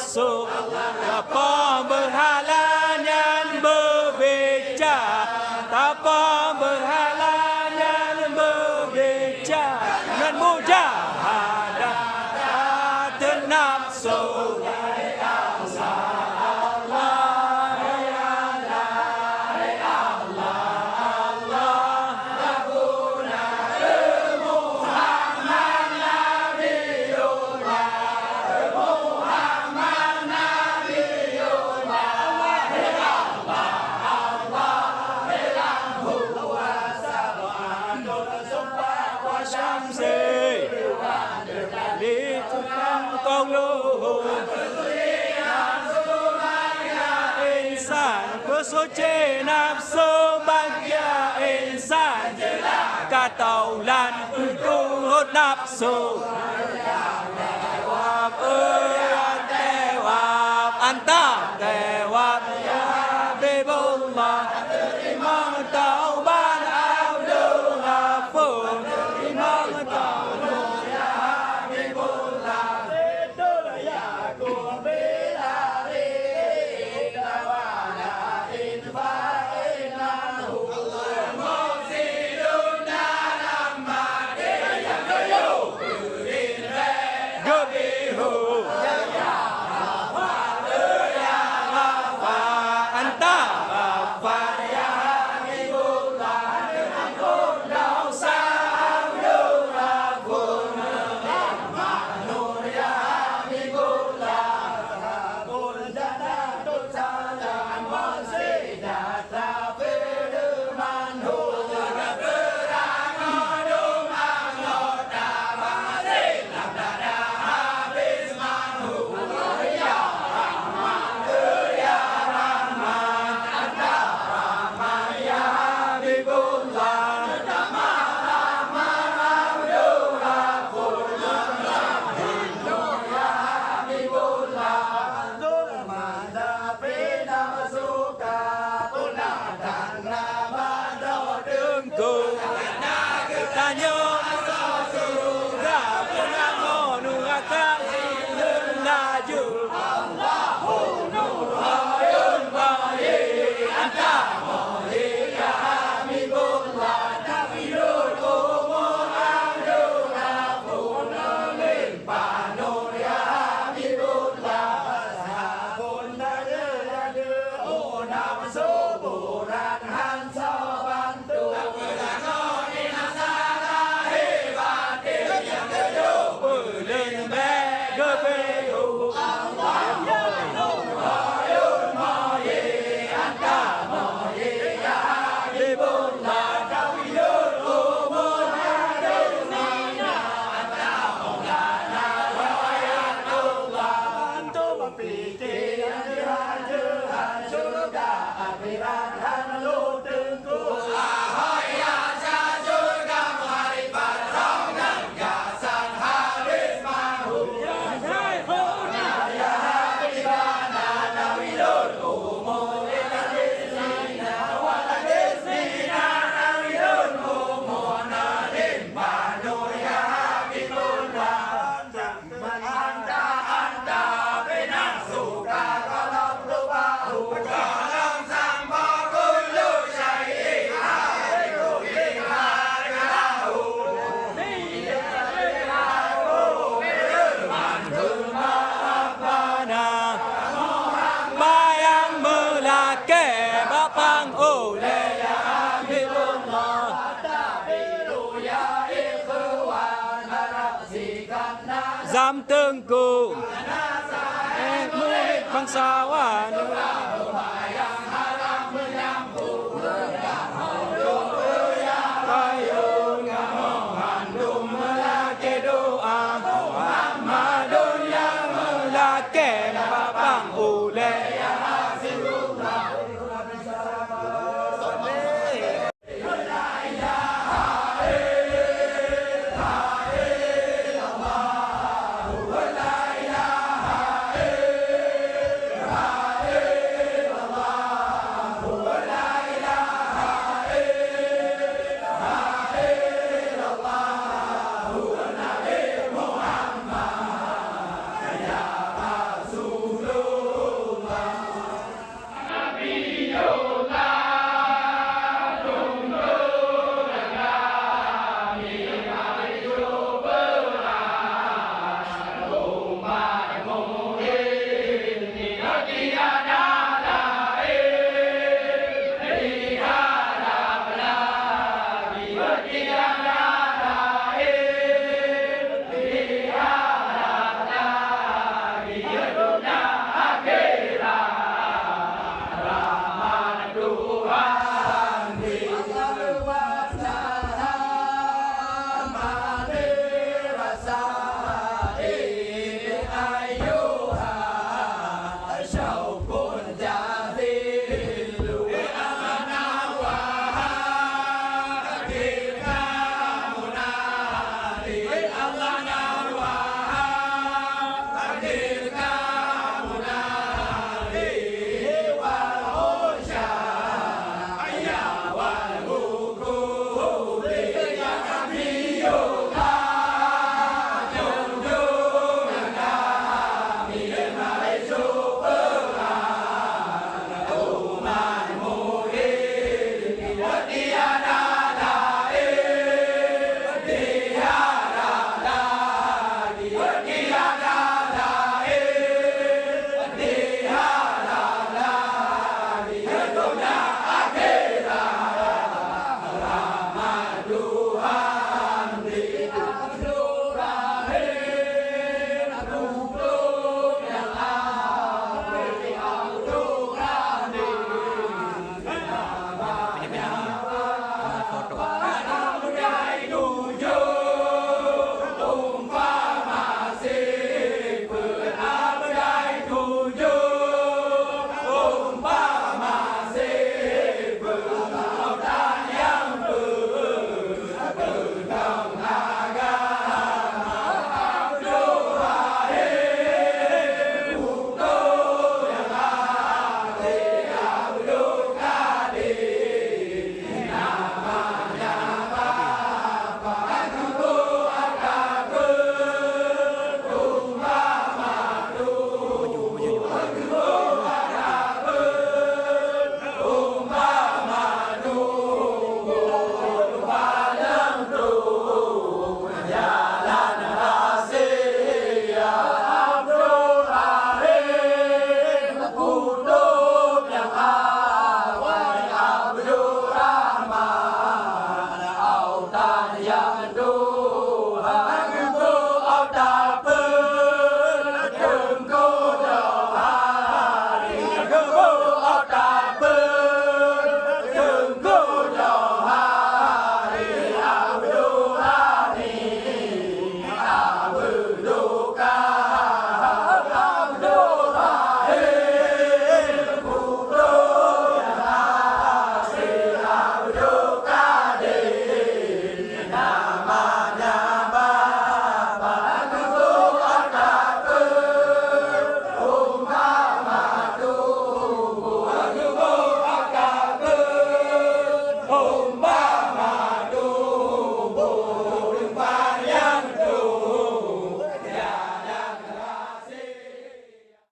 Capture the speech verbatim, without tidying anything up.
So, tapong beuhala nyan beubéca, tapong beuhala nyan beubéca, ngon mujahadah tateunab so. Lé tukang kong lôn. Insan peusuci nafsu, bahagia insan ka taulan peuturot nafsu. Teuwab, eh, teuwab, anta teuwab, ya Habibullah. Teurimong taubat Abdul Ghafur, teurimong taubat ya Habibullah. Beutôi ya Qubila, ridha wa la in fa innahu mufsidun dalam batin. Geubeuhu. Anta Ghaffar ya Habibullah, ampun dosa Abdul Ghafur, Nur ya Habibullah, Abul Jannah tu salam, Mursyid Tanyoe asoe syeuruga, peunamoe nuraka, laju. Allahu Nur Hayun Mahyit, anta Mahyit ya Habibullah, tapi lôn umur Abdul Ghafur, lôn limpa nur ya Habibullah. Sabon dada, dada, oh, nafsu buran han soe bantu. Pike nyang jeuhat-jeuhat, syeuruga akhirat hana lôn teungku. Ahai ya syah syeuruga, makrifat roh ngon jasad habis mahu. Ya Syaikhuna, ya Habibana, nawi lôn umur ila tisina, wala tisina, nawi lôn umur na limpa nur ya Habibullah. Bayang meulakée bak pang ulée ya Habibullah. Zam teungku, eh, murit bangsawan. Payong kamoe mandum meulakée doa, Muhammadun nyang meulakée bak pang ulée.